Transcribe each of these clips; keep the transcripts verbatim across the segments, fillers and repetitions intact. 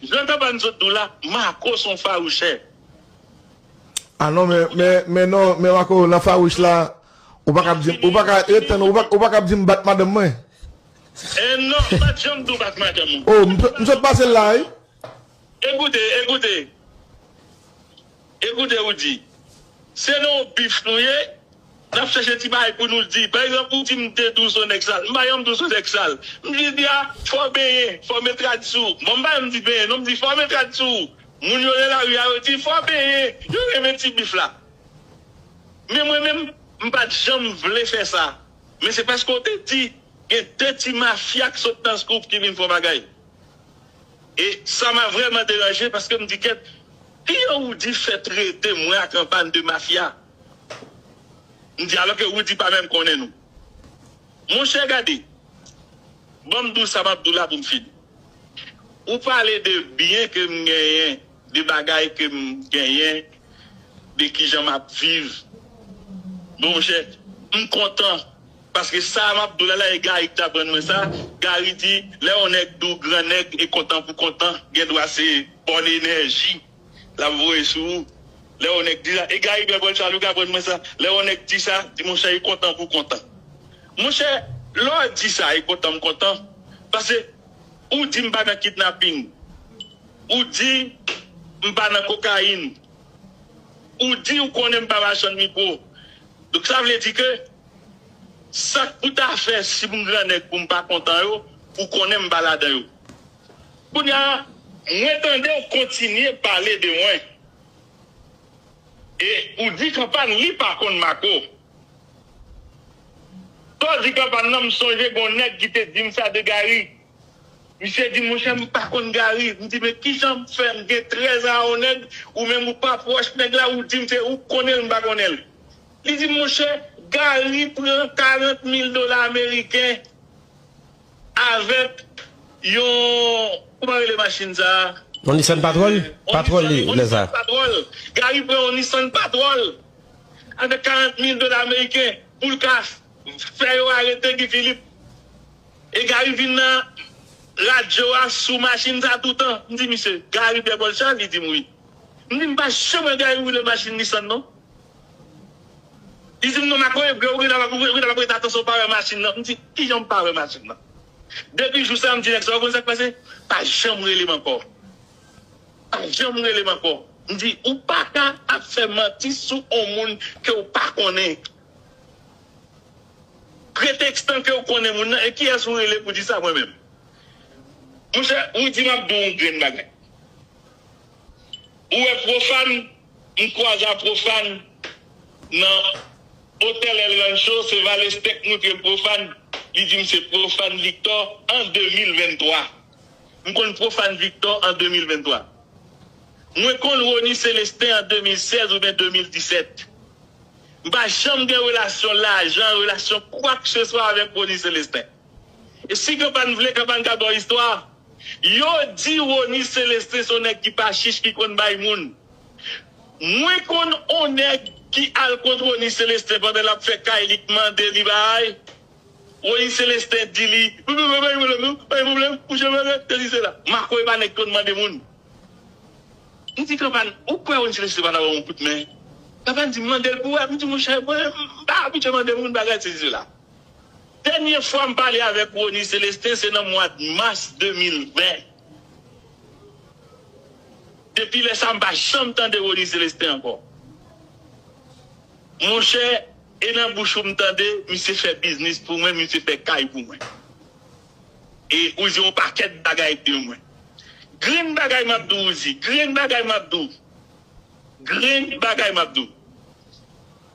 Jan Kanpàn sot di w la, Marco se yon fawouchè. Ah non, men, men, men non, men Marco, nan fawouch la, ou pa ka di, ou pa ka, ret tann, ou pa, ou pa ka di m bat madanm mwen. Eh non, m pa t janm di w bat madanm ou. Oh, m, m sot pase l la, wi. Ekoute, ekoute. Ekoute, Roody. Se nan yon bif nou ye, n ap chèche ti bagay pou nou di. Pa egzanp, ou di m te di w se yon nèg sal. M pa janm di w se yon nèg sal. M jis di a, fò w benyen, fò w met rad sou ou. Bon, m pa janm di benyen, non, m di fò w met rad sou ou. Moun yo nan lari a, yo di, fò w benyen. Yo renmen ti bif la. Men mwen menm, m pa t janm vle fè sa. Men se paske w te di, gen de ti mafya k sot nan Scoop ki vin fè yon bagay. E sa m a vrèman deranje paske m di kèt, kijan Roody fè trete mwen ak Kanpàn de mafya? M di alò ke Roody pa menm konnen nou. Monchè, gade, ban m di w sa m ap di w la pou m fini. Ou pale de byen ke m genyen, de bagay ke m genyen, de kijan m ap viv. Bon, monchè, m kontan. Paske sa m ap di w la, la, e Gary ki t aprann mwen sa. Gary di, lè yon nèg di w gran nèg e kontan pou kontan, gen dwa se bòn enèji l ap voye sou ou. Lè yon nèg di sa, e Gary Pierre Paul Charles ki aprann mwen sa. Lè yon nèg di sa, di monchè, e kontan pou kontan. Monchè, lè w di sa, e kontan m kontan. Paske ou di m pa nan kidnaping. Ou di m pa nan kokayin. Ou di ou konnen m pa machann mikwo. Donk sa vle di ke sa k pou ta fè si m gran nèg pou m pa kontan yo, ou konnen m pa ladan yo. Kounye a, mwen tande w kontinye pale de mwen. E ou di Kanpàn li pa konn Marco. Sa w di Kanpàn nan, m sonje gon nèg ki te di m sa de Gary. Misye di, monchè, m pa konn Gary. M di, men kijan m fè m gen trèz a yon nèg, ou menm ou pa pwòch nèg la, ou di m se ou k konnen l, m pa konnen l. Li di m, monchè, Gary pran karant mil dola ameriken avèk yon, kòman rele machin sa a? Yon Nissan Patrol? Patrol li, lè sa. Patrol. Gary pran yon Nissan Patrol avèk karant mil dola ameriken pou l ka fè yo arete Guy Philippe. E Gary vin nan radyo a sou machin sa toutan. M di misye, Gary Pierre Paul Charles? Li di m wi. M di m pa janm wè Gary woule machin Nissan non. Li di m non, Marco, epi ou gentan ap ret atansyon pa wè machin nan. M di, kijan m pa wè machin nan? Depi jou sa, m di nèg sa, ou konn sa k pase? Pa janm rele m ankò. Pa janm rele m ankò. M di, ou pa ka ap fè manti sou on moun ke w pa konnen. Pretèkstan ke w konnen moun nan, e kiyès ou rele pou di sa mwen menm? Monchè, ou di m ap di w yon grenn bagay. Ou wè Pwofàn, m kwaze a Pwofàn nan Otèl El Rancho, se Valestin k moutre m Pwofàn, li di m se Pwofàn Victor an de mil venntwa. M konn Pwofàn Victor an de mil venntwa. Mwen konn Rony Celestin an de mil sèz oubyen de mil disèt. M pa janm gen relasyon lajan, relasyon kwakseswa avèk Rony Celestin. E si Kanpàn vle, Kanpàn ka ba w istwa. Yo di Rony Celestin se yon nèg ki pa chich, ki konn bay moun. Mwen konn on nèg ki al kot Rony Celestin pandan l ap fè kay li, k mande li bay. Rony Celestin di li, pa gen pwoblèm non, pa gen pwoblèm, mouche mande, sesi sela. Marco e pa nèg konn mande moun. M di Kanpàn, ou kwè Rony Celestin pa ta ban m yon kout men? Kanpàn di m mande l pou wè, m di monchè, mwen, m pa abitye mande moun bagay sesi sela. Dènye fwa m pale avèk Rony Celestin, se nan mwa mas de mil ven. Depi lè sa, m pa janm tande Rony Celestin ankò. Monchè, e nan bouch ou m tande, misye fè biznis pou mwen, misye fè kay pou mwen. E ou di yon pakèt bagay de mwen. Grenn bagay m ap di w, Roody, grenn bagay m ap di w. Grenn bagay m ap di w.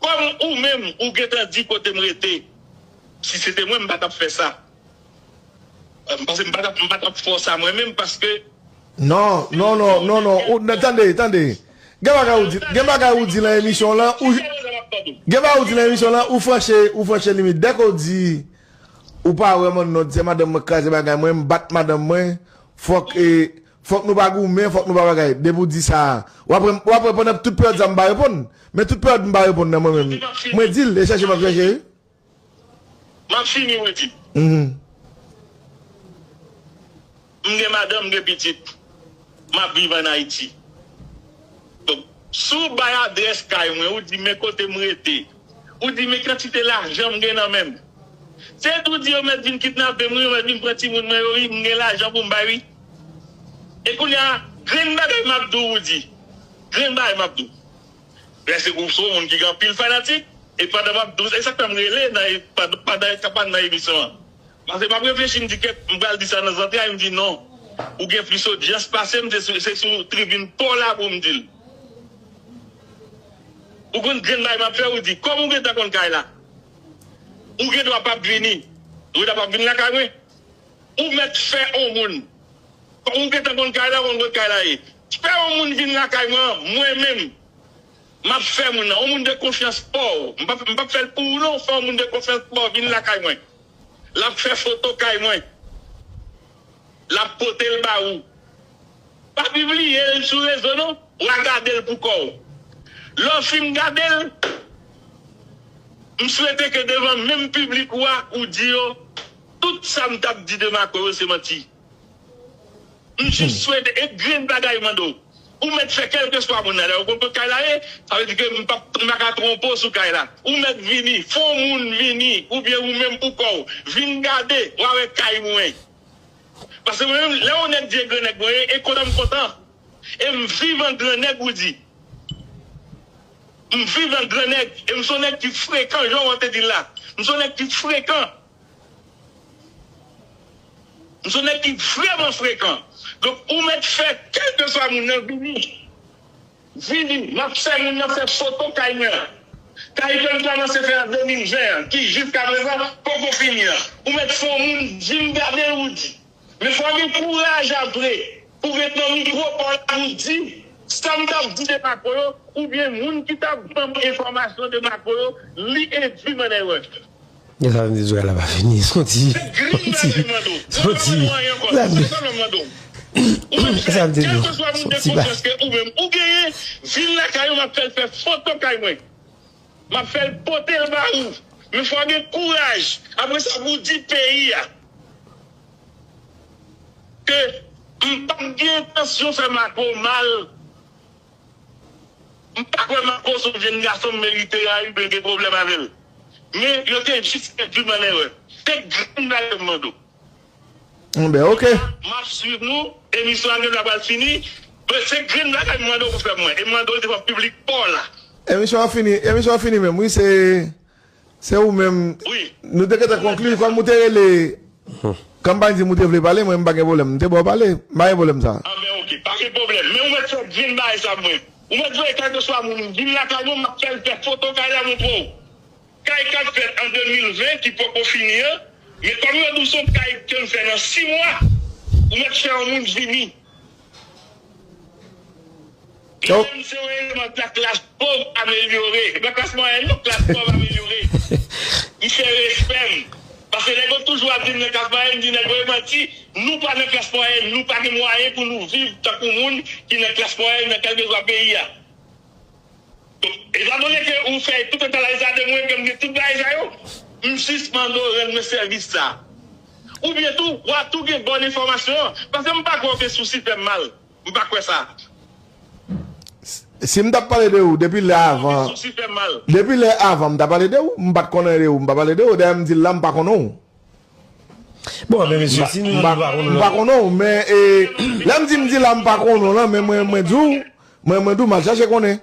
Kòm ou menm, ou gentan di kote m rete. Si se te mwen, m pa t ap fè sa. Paske m pa t ap, m pa t ap fè w sa mwen menm, paske. Non, non, non, non, non. Ou, tande, tande. Gen bagay ou di, gen bagay ou di nan emisyon lan, ou, gen bagay ou di nan emisyon lan, ou franche, ou franche limit. Dèk ou di, ou pa wè mannòt, se madanm mwen kraze bagay mwen, m bat madanm mwen, fòk, e, fòk nou pa goumen, fòk nou pa bagay. Depi ou di sa, w ap wè, w ap wè pandan tout peryòd sa m pa reponn. Men tout peryòd m pa reponn nan mwen menm. Mwen di l, e chèche m ap chèche, wi. M ap fini, Roody. M gen madanm, m gen pitit. m ap viv ann Ayiti. Donk, si w bay adrès kay mwen, ou di men kote m rete, ou di men kantite lajan m gen nan men m. Se tou di yo mèt vin kidnape m, wi, yo mèt vin pran timoun mwen yo, wi, m gen lajan pou m bay, wi. E kounye a, grenn bagay m ap di w, ou di. Grenn bagay m ap di w. Lè se ou se yon moun ki gen anpil fanatik, e pandan m ap di w, e sa k fè m rele nan, pandan, pandan, pandan emisyon an. Paske m ap reflechi, m di, "Kèt, m pral di sa nan zantray," m di, "Non. Ou gen plis odyans pase m, se sou, se sou tribin pa w la pou m di l." Ou konn grenn bagay m ap fè, ou di, "Kòm ou gentan konn kay la, ou gen dwa p ap vini. Ou gen dwa p ap vin lakay mwen." Ou mèt fè yon moun. Kòm ou gentan konn kay la, ou konn kot kay la ye. Fè yon moun vin lakay mwen, mwen menm. M ap fè moun nan, yon moun de konfyans pa w. M p ap, m p ap fè l pou ou non, fè yon moun de konfyans pa w vin lakay mwen. L ap fè foto kay mwen. L ap pote l ba ou. Pa pibliye l sou rezo non, w a gade l pou kò w. Lè w fin gade l, m swete ke devan menm piblik ou a, ou di yo tout sa m t ap di de Marco yo se manti. M jis swete, e grenn bagay m mande w. Ou mèt fè kèlkeswa moun nan, lè ou konn kot kay la ye, sa vle di ke m p ap, m pa ka twonpe w sou kay la. Ou mèt vini, fè yon moun vini, oubyen ou menm pou kò w, vin gade, w a wè kay mwen. Paske mwen menm, lè yon nèg di e grenn nèg mwen ye, e kontan m kontan. E m viv an grenn nèg, ou di. M viv an grenn nèg, e m se yon nèg ki frekan, jan w te di l la. M se yon nèg ki frekan. M se yon nèg ki vrèman frekan. Donk, ou mèt fè kèlkeswa moun nan vini. Vini, m ap fè moun nan fè foto kay mwen an. Kay ke m kòmanse fè an de mil ven an, ki jiskaprezan poko fini an. Ou mèt fè yon moun vin gade l, ou di. Men fò w gen kouraj apre pou w ret nan mikwo pa w la pou w di sa m t ap di de Marco yo, oubyen moun ki t ap ban m enfòmasyon de Marco yo, li endui m an erè. Gen sa m di, zouray la pa fini. Soti, soti, soti. Sa m di, sa m di, soti ba. Kèlkeswa moun de konfyans ke ou menm ou genyen, vin lakay ou, m ap fè l fè foto kay mwen. M ap fè l pote l ba ou. Men fò w gen kouraj. Apre sa, pou w di peyi a ke m p ap gen entansyon fè Marco mal. M pa kwè Marco se yon jenn gason m merite rayi oubyen gen pwoblèm avè l. Men yo te jis endui m an erè. Se grenn bagay m mande w. Enben, oke. M ap swiv nou. Emisyon an gen dwa pral fini. Men se grenn bagay m mande w pou fè pou mwen. E m mande w devan piblik pa w la. Emisyon an fini. Emisyon an fini menm, wi, se, se ou menm. Wi. Nou te gentan konkli, kòm ou te rele, kanpay di m ou te vle pale, mwen m pa gen pwoblèm. M te ba w pale, m pa gen pwoblèm sa. Anben, oke, pa gen pwoblèm. Men ou mèt fè grenn bagay sa pou mwen. Ou mèt voye kèlkeswa moun vin lakay mwen, m ap fè l fè foto kay la montre w. Kay k ap fèt an de mil ven ki poko fini an, men kòm yo di w se yon kay ke m fè nan sis mwa, ou mèt fè yon moun vini. Mwen menm se yon eleman de la klas pòv amelyore. E pa klas mwayèn non, klas pòv amelyore. M fè respè m. Paske nèg yo toujou ap di m nan klas mwayèn, m di nèg yo e manti, nou pa nan klas mwayèn, nou pa gen mwayen pou nou viv tankou moun ki nan klas mwayèn nan kèlkeswa peyi a. Donk, etandone ke ou fè tout etalaj sa de mwen, ke m gen tout bagay sa yo, m jis mande w rann mwen sèvis sa. Oubyen tou, w a tou gen bòn enfòmasyon an. Paske m pa kwè w gen sousi fè m mal. M pa kwè sa. Si m t ap pale de ou depi lè avan, depi lè avan m ta pale de ou, m pa t konnen de ou, m pa pale de ou. Dayè m di l la, m pa konnen w. Bon, men mesye, si nou, nou pa konnen w, men, e, lè m di m di la, m pa konnen w lan, men mwen, mwen di w, mwen, mwen di w, m al chache konnen.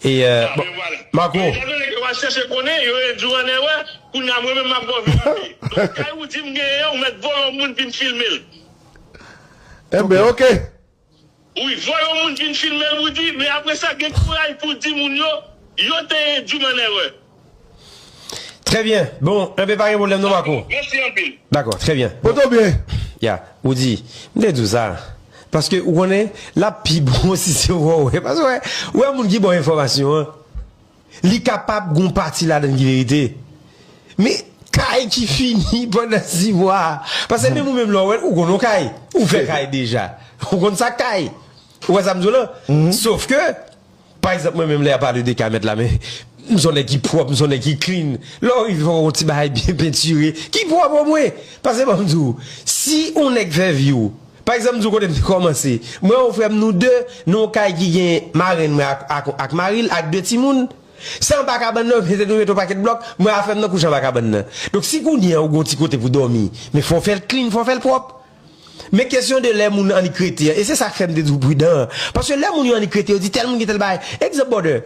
E, e, bon, Marco. Etandone ke w al chache konnen, yo endui w an erè, kounye a mwen menm m ap ba w verite. Donk, kay ou di m genyen an, ou mèt voye yon moun vin filme l. Enben, oke. Wi, voye yon moun vin filme l pou di, men apre sa, gen kouraj pou di moun yo, yo te endui m an erè. Trè byen. Bon, enben, pa gen pwoblèm non, Marco. Mèsi anpil. Dakò, trè byen. Poto byen. Ya, ou di, m te di w sa. Paske, ou konnen, l ap pi bon si se ou wè. Paske, wè, wè moun ki ba w enfòmasyon an, li kapab gon pati ladan ki verite. Men, kay ki fini pandan sis mwa. Paske menm ou menm lè w wè l, ou konn yon kay. Ou fè kay deja. Ou konn sa k kay. Ou wè sa m di w lan? Sof ke, pa egzanp, mwen menm lè y ap pale de kay mèt la, men m se yon nèg ki pwòp, m se yon nèg ki clean. Lè w rive fò w yon ti bagay byen pentire, ki pwòp omwen. Paske ban m di w, si yon nèg fè vi w, Pa egzanp, m di w kote m te kòmanse. Mwen, yon frè m, nou de, nan yon kay ki gen marenn mwen ak, ak, ak mari l, ak de timoun. Se anba kabann nan, yo mete, nou mete yon pakèt blòk, mwen a frè m nan kouche anba kabann nan. Donk, si kounye a ou gen yon ti kote pou dòmi, men fò w fè l clean, fò w fè l pwòp. Men kesyon de lè moun annik rete an, e se sa k fè m te di w pridan an. Paske lè moun yo annik rete, yo di tèl moun gen tèl bagay. Egzanp, brother.